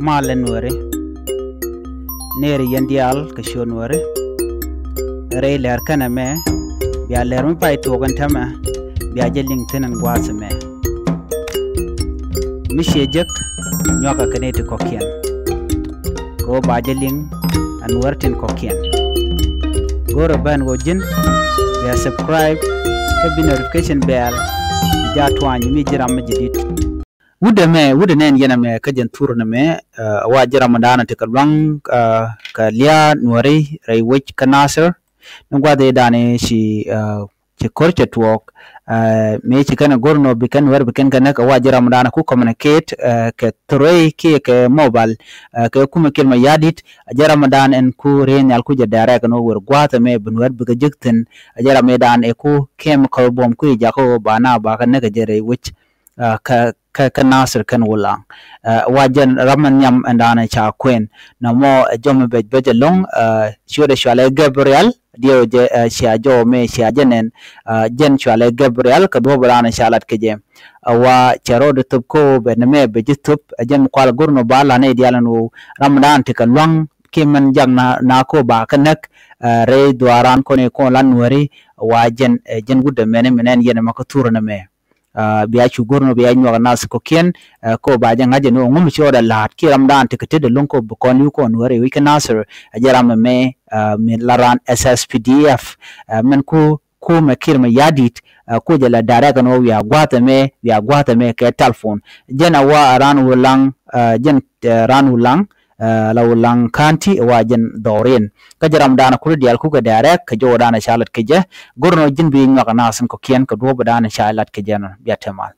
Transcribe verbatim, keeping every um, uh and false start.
Malɛ Nuäri, neeri yɛn diaal kɛ ciöt Nuäri. Rɛy lɛr kɛnɛ mɛ, bia lɛr mi pay tuɔɔk ɛn täämɛ, bia jɛ liŋ thi̱n ɛn gua̱a̱th ɛmɛ. Mi ciɛ jek, nyuakɛ kɛ nɛy ti kɔ̱kiɛn, kɛ ɣöö ba jɛ liŋ ɛ Nuäär tin kɔ̱kiɛn. Go̱rɛ ben ɣöö ji̱n bia subscribe kä bi notification bell bi jaa tuany mi ji̱ ram mi jɛ di̱t. Wut ɛmɛ, wut ɛ nɛn yɛn ɛmɛ kä jɛn thurɛ nɛmɛ, ɛ wa ji̱ ram mi da̱a̱n ti kɛ lua̱ŋ, ɛ kɛ lia̱a̱ Nuäri rɛy wec kä Nasir. Ni gua̱th i̱ da̱a̱n i̱ ci, ɛ ci ko̱r cɛ tuɔɔk, ɛ mëë ci kɛn ɛ go̱r nɔ bi kɛn Nuäär bi kɛn kɛ näk, ɛ wa ji̱ ram mi da̱a̱n ku communicate, ɛ kɛ through kiɛ kɛ mobile, ɛ kɛ kumɛ Kiir Mayardit. Ɛ jɛn ram mi da̱a̱n ɛn ku rɛy nhial ku jɛ direct ɛn ɣöö wër gua̱a̱th ɛmɛ bi Nuäär bikɛ jek thi̱n. Ɛ jɛn ram mi da̱a̱n ɛ ku chemical bomb ku i̱ jakä ɣöö ba na ba kɛ näk ɛ jɛ rɛy wec, ɛ kä kä kä Nasir kɛn Wulaŋ. Ɛ wa jɛn ram mi nhiam ɛn da̱a̱n ɛ ca kuɛn. Nɔmɔ ɛ jɔm mi bɛc bɛc ɛlɔ̱ŋ, ɛ ciötdɛ cualɛ Gabriel, diɛw jɛ, ɛ cia jɔw mi cia jɛ nɛn, ɛ jɛn cualɛ Gabriel kɛ duɔ̱ɔ̱p da̱a̱n ɛ ca lat kɛ jɛ. Ɛ wa cɛ rɔɔd thöp kä ɣöö bɛ nɛmɛ bɛ ji̱ thöp, ɛ jɛn mi kual go̱r nɔ ba la̱t nɛy diaal ɛn ɣöö ram da̱a̱n ti kɛ lua̱ŋ kiɛ mɛn jak na na kä ɣöö ba kɛ näk, ɛ rɛy dhuaaran kɔn i̱ kɔn la Nuäri. Ɛ wa jɛn, ɛ jɛn wut ɛmɛni mi nɛn yɛn ɛmɛ kä thurɛ nɛmɛ. Ɛ bia cu go̱r nɔ bia nyuak ɛ nath kɔ̱kiɛn, ɛ kä ɣöö ba jɛ ŋa̱c ɛn ɣöö ŋu mi ci rɔɔdɛ la̱a̱t kiɛ ram da̱a̱n ti kɛ tetdɛ lo̱ŋ kä ɣöö bi kɔn li̱w kɔn Nuäri wec kä Nasir. Ɛ jɛn ram ɛmɛ, ɛ mi la raan S S P D F, ɛ mɛn ku kumɛ Kiir Mayardit, ɛ ku jɛ la direct ɛn ɣöö wiaa gua̱a̱th ɛmɛ, wiaa gua̱a̱th ɛmɛ kɛ telephone. Jɛn ɛ wa raan Wulaŋ, ɛ jɛn, ɛ raan Wulaŋ, ɛ la Wulaŋ County, ɛ wa jɛn dhɔriɛn. Kä jɛn ram da̱a̱n ku diaal kukɛ direct kɛ jɔw da̱a̱n ca lat kɛ jɛ. Go̱r nɔ ji̱n bi nyuak ɛ nath kɔ̱kiɛn kɛ duɔ̱ɔ̱p da̱a̱n ca lat kɛ jɛ nɔ. Bia te mal.